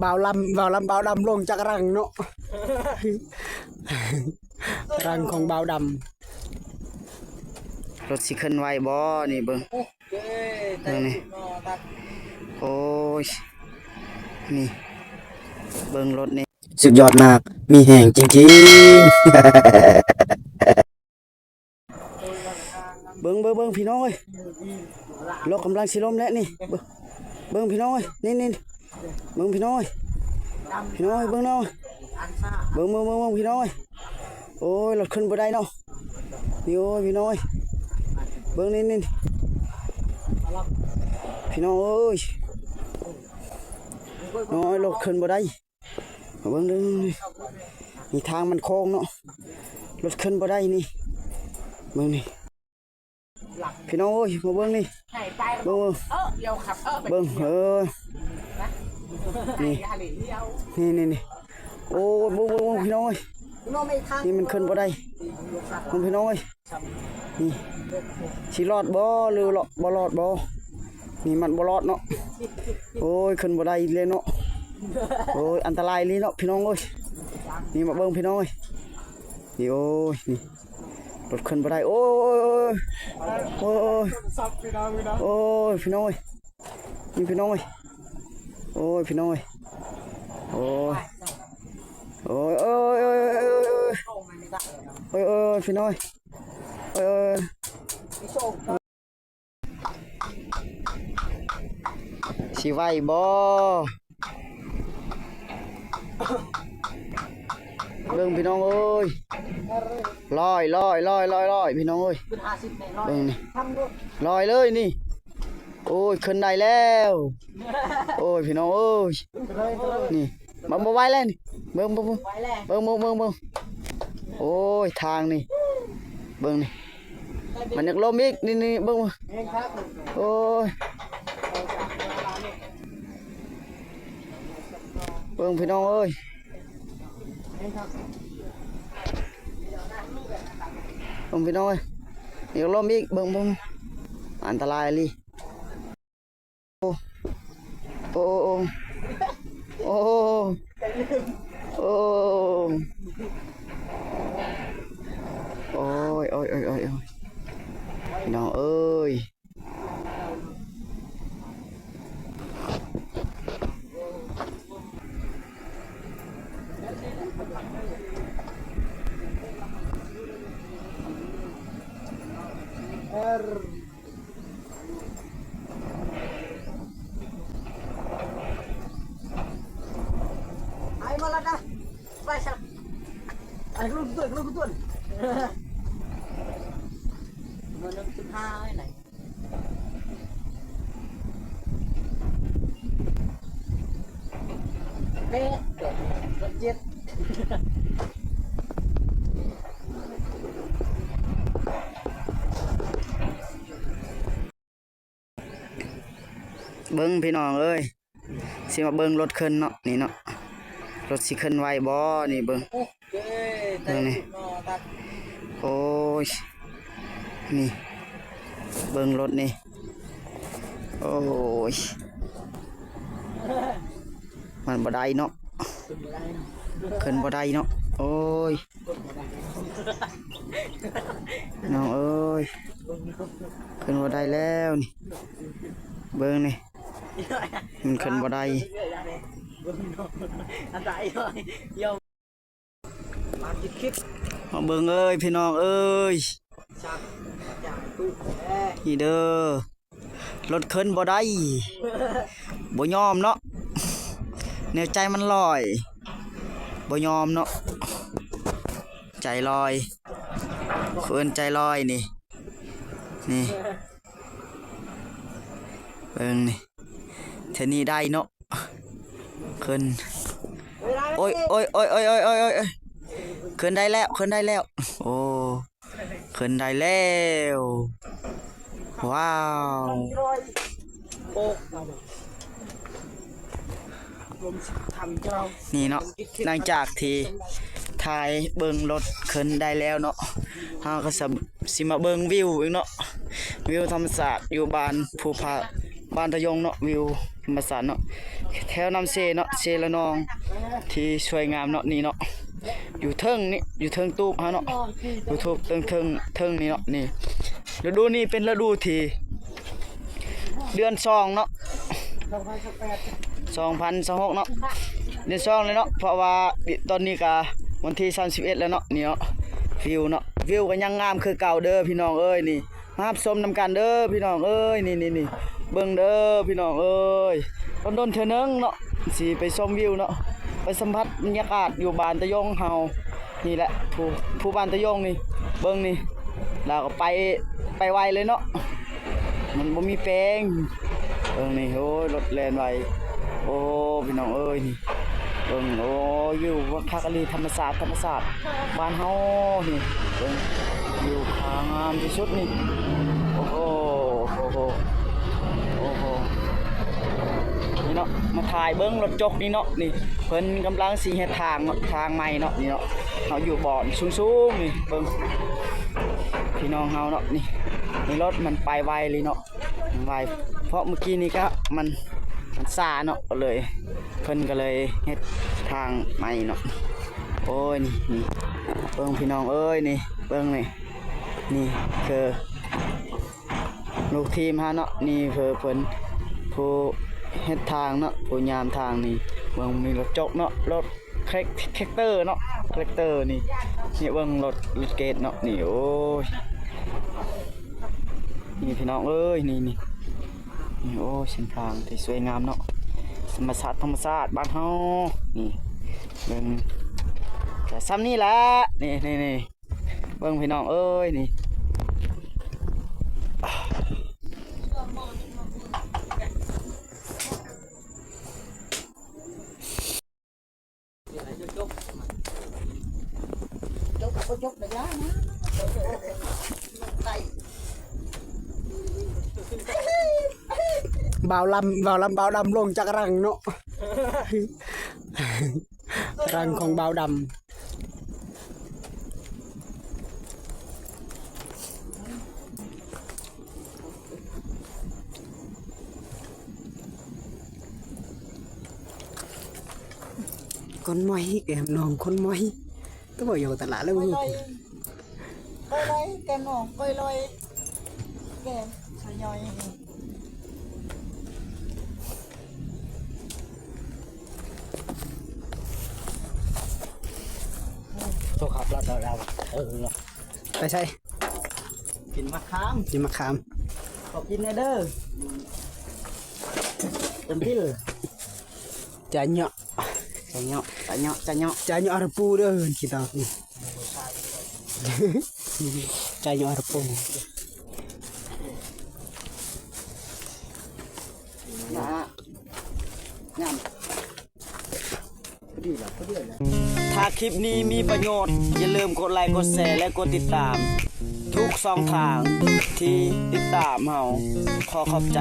ບ່າວລຳ ບ່າວລຳ ບ່າວດຳລົງຈາກລັງເນາະ ລັງຂອງບ່າວດຳ. ລົດຊິເຄື່ອນໄຫວບໍ່ນີ້ເບິ່ງ ເບິ່ງນີ້ ໂອ້ຍ ນີ້ ເບິ່ງລົດນີ້ ສຸດຍອດມາກ ມີແຮງຈິງໆ. ເບິ່ງ ເບິ່ງ ເບິ່ງ ພີ່ນ້ອງເອີຍ ລົດກຳລັງຊິລົ້ມແລ້ວນີ້ ເບິ່ງ ເບິ່ງ ພີ່ນ້ອງເອີຍ ນີ້ ນີ້ ເບິ່ງ ພີ່ນ້ອງເອີຍ ພີ່ນ້ອງເອີຍ ເບິ່ງເນາະ ເບິ່ງ ເບິ່ງ ເບິ່ງ ເບິ່ງ ພີ່ນ້ອງເອີຍ ໂອ້ຍ ລົດຂຶ້ນບໍ່ໄດ້ເນາະ ນີ້ ໂອ້ຍ ພີ່ນ້ອງເອີຍ ເບິ່ງນີ້ ນີ້ ພີ່ນ້ອງເອີຍ ນ້ອຍ ລົດຂຶ້ນບໍ່ໄດ້ ເບິ່ງເດີ ນີ້ທາງມັນໂຄ້ງເນາະ ລົດຂຶ້ນບໍ່ໄດ້ນີ້ ເບິ່ງນີ້ ພີ່ນ້ອງເອີຍ ມາເບິ່ງນີ້ ເບິ່ງ ເບິ່ງ ເອີ ນີ້ ນີ້ ນີ້ ໂອ້ຍ ເບິ່ງ ເບິ່ງ ເບິ່ງ ພີ່ນ້ອງເອີຍ ນີ້ມັນຂຶ້ນບໍ່ໄດ້ ເບິ່ງ ພີ່ນ້ອງເອີຍ ນີ້ ຊິລອດບໍ່ ຫຼືລອດ ບໍ່ລອດບໍ່ ນີ້ມັນບໍ່ລອດເນາະ ໂອ້ຍ ຂຶ້ນບໍ່ໄດ້ເລີຍເນາະ ໂອ້ຍ ອັນຕະລາຍອີ່ຫຼີເນາະ ພີ່ນ້ອງເອີຍ ນີ້ ມາເບິ່ງ ພີ່ນ້ອງເອີຍ ນີ້ ໂອ້ຍ ນີ້ ລົດຂຶ້ນບໍ່ໄດ້ ໂອ້ຍ ໂອ້ຍ ໂອ້ຍ ໂອ້ຍ ພີ່ນ້ອງເອີຍ ນີ້ ພີ່ນ້ອງເອີຍ ໂອ້ຍ ພີ່ນ້ອງເອີຍ ໂອ້ຍ ໂອ້ຍ ໂອ້ຍ ພີ່ນ້ອງເອີຍ ໂອ້ຍ ໂອ້ຍ ຊິໄຫວບໍ່ ເບິ່ງ ພີ່ນ້ອງເອີຍ ລອຍ ລອຍ ລອຍ ລອຍ ລອຍ ພີ່ນ້ອງເອີຍ ເບິ່ງນີ້ ລອຍເລີຍນີ້ ໂອ້ຍ ຂຶ້ນໄດ້ແລ້ວ ໂອ້ຍ ພີ່ນ້ອງເອີຍ ນີ້ ມາ ບໍ່ໄຫວແລ້ວນີ້ ເບິ່ງ ເບິ່ງ ເບິ່ງ ເບິ່ງ ເບິ່ງ ເບິ່ງ ໂອ້ຍ ທາງນີ້ ເບິ່ງນີ້ ມັນຢາກລົ້ມອີກ ນີ້ ນີ້ ເບິ່ງ ໂອ້ຍ ເບິ່ງ ພີ່ນ້ອງເອີຍ ເບິ່ງ ພີ່ນ້ອງເອີຍ ຢາກລົ້ມອີກ ເບິ່ງ ເບິ່ງ ອັນຕະລາຍອີ່ຫຼີ. ໂອ້ ໂອ້ ໂອ້ ໂອ້ ໂອ້ຍ ໂອ້ຍ ໂອ້ຍ ໂອ້ຍ ໂອ້ຍ ພີ່ນ້ອງເອີຍ ໄປມາແລ້ວນະ ໄປຊະ ໄປ ກະລຸກກະຕົວນ ກະລຸກກະຕົວນ ເມື່ອໜຶ່ງຈຸດຫ້າໄປໄຫນ ແປດ ແປດ ເຈັດ ເບິ່ງພີ່ນ້ອງເອີຍ ຊິມາເບິ່ງລົດເຄື່ອນເນາະ ນີ້ເນາະ ລົດຊິເຄື່ອນໄຫວບໍ່ນີ້ ເບິ່ງ ເບິ່ງນີ້ ໂອ້ຍ ນີ້ ເບິ່ງລົດນີ້ ໂອ້ຍ ມັນບໍ່ໄດ້ເນາະ ຂຶ້ນບໍ່ໄດ້ເນາະ ໂອ້ຍ ນ້ອງເອີຍ ຂຶ້ນບໍ່ໄດ້ແລ້ວນີ້ ເບິ່ງນີ້ ມັນຂຶ້ນບໍ່ໄດ້ ມາເບິ່ງເອີຍ ພີ່ນ້ອງເອີຍ ນີ້ເດີ ລົດເຄື່ອນບໍ່ໄດ້ ບໍ່ຍອມເນາະ ແນວໃຈມັນລອຍ ບໍ່ຍອມເນາະ ໃຈລອຍ ເອີ້ນໃຈລອຍນີ້ ນີ້ ເບິ່ງນີ້ ເທື່ອນີ້ໄດ້ເນາະ ຂຶ້ນ ໂອ້ຍ ໂອ້ຍ ໂອ້ຍ ຂຶ້ນໄດ້ແລ້ວ ຂຶ້ນໄດ້ແລ້ວ ໂອ້ ຂຶ້ນໄດ້ແລ້ວ ວ້າວ ນີ້ເນາະ ຫຼັງຈາກທີ່ຖ່າຍເບິ່ງລົດຂຶ້ນໄດ້ແລ້ວເນາະ ເຮົາກໍ ຊິມາເບິ່ງວິວອີກເນາະ ວິວທຳມະຊາດຢູ່ບ້ານພູຜາ ບ້ານຕາຍົງເນາະ ວິວ ທຳມະຊາດເນາະ ແຖວນ້ຳເຊເນາະ ເຊລະນອງ ທີ່ສວຍງາມເນາະ ນີ້ເນາະ ຢູ່ເທິງນີ້ ຢູ່ເທິງຕູບເຮົາເນາະ ຢູ່ຕູບເທິງ ເທິງ ເທິງນີ້ເນາະ ນີ້ ລະດູນີ້ເປັນລະດູທີ່ ເດືອນສອງເນາະ ສອງພັນຊາວຫົກເນາະ ເດືອນສອງເລີຍເນາະ ເພາະວ່າຕອນນີ້ກະວັນທີສາມສິບເອັດແລ້ວເນາະ ນີ້ເນາະ ວິວເນາະ ວິວກະຍັງງາມຄືເກົ່າເດີພີ່ນ້ອງເອີຍ ນີ້ ມາຮັບຊົມນຳກັນເດີພີ່ນ້ອງເອີຍ ນີ້ໆໆ ເບິ່ງເດີພີ່ນ້ອງເອີຍ ດົນໆເທື່ອໜຶ່ງເນາະ ຊິໄປຊົມວິວເນາະ ໄປສຳຜັດບັນຍາກາດຢູ່ບ້ານຕາຢົງເຮົາ ນີ້ແຫຼະ ພູ ພູບ້ານຕາຢົງນີ້ ເບິ່ງນີ້ ລາວກໍໄປ ໄປໄວເລີຍເນາະ ມັນບໍ່ມີແປງ ເບິ່ງນີ້ ໂອ້ຍ ລົດແລ່ນໄວ ໂອ້ ພີ່ນ້ອງເອີຍ ນີ້ ເບິ່ງ ໂອ້ ວິວຄັກອີ່ຫຼີ ທຳມະຊາດ ທຳມະຊາດບ້ານເຮົາ ນີ້ ເບິ່ງ ວິວງາມທີ່ສຸດນີ້ ໂອ້ໂຫ ໂອ້ໂຫ ໂອ້ໂຫ ນີ້ເນາະ ມາຖ່າຍເບິ່ງລົດຈົກນີ້ເນາະ ນີ້ ເພິ່ນກຳລັງຊິເຮັດທາງເນາະ ທາງໃໝ່ເນາະ ນີ້ເນາະ ເຮົາຢູ່ບ່ອນສູງໆ ນີ້ ເບິ່ງ ພີ່ນ້ອງເຮົາເນາະ ນີ້ ນີ້ລົດມັນໄປໄວເລີຍເນາະ ໄວ ເພາະມື້ກີ້ນີ້ກະມັນ ມັນຊ້າເນາະ ກໍເລີຍ ເພິ່ນກໍເລີຍເຮັດທາງໃໝ່ເນາະ ໂອ້ຍ ນີ້ ນີ້ ເບິ່ງພີ່ນ້ອງເອີຍ ນີ້ ເບິ່ງນີ້ ນີ້ຄືລູກທີມເຮົາເນາະ ນີ້ຄືເພິ່ນ ຜູ້ເຮັດທາງເນາະ ຜູ້ຍາມທາງນີ້ ເບິ່ງມີລົດຈົກເນາະ ລົດ ແທຣັກ ແທຣັກເຕີເນາະ ແທຣັກເຕີນີ້ ນີ້ເບິ່ງລົດ ລົດເກດເນາະ ນີ້ ໂອ້ຍ ນີ້ພີ່ນ້ອງເອີຍ ນີ້ ນີ້ ນີ້ ໂອ້ຍ ເສັ້ນທາງທີ່ສວຍງາມເນາະ ທຳມະຊາດ ທຳມະຊາດບ້ານເຮົາ ນີ້ ເບິ່ງ ກະຊ່ຳນີ້ແຫຼະ ນີ້ ນີ້ ນີ້ ເບິ່ງພີ່ນ້ອງເອີຍ ນີ້ ບ່າວລຳ ບ່າວລຳ ບ່າວດຳລົງຈາກລັງເນາະ ລັງຂອງບ່າວດຳ. ຄົນມອຍ ແກ້ມນ້ອງຄົນມອຍ ຕະບໍ່ຢູ່ຕະຫຼາດແລ້ວ ກ້ອຍລອຍ ກ້ອຍລອຍ ແກ້ມນ້ອງກ້ອຍລອຍ ແກ້ມສາວຍ່ອຍ. ໂທຂັບລະ ເອີ ໄປໃສ? ກິນໝາກຂາມ ກິນໝາກຂາມ ຂໍກິນແດ່ເດີ ເຕັມທີ່ ຈະເຍາະ ຈະເຍາະ ຈະເຍາະ ຈະເຍາະ ຈະເຍາະອາລະປູເດີ ຄິດເອົາ ຈະເຍາະອາລະປູ. ຖ້າຄລິບນີ້ມີປະໂຫຍດ ຢ່າລືມກົດໄລ ກົດແຊ ແລະ ກົດຕິດຕາມ ທຸກຊ່ອງທາງທີ່ຕິດຕາມເຮົາ. ຂໍຂອບໃຈ.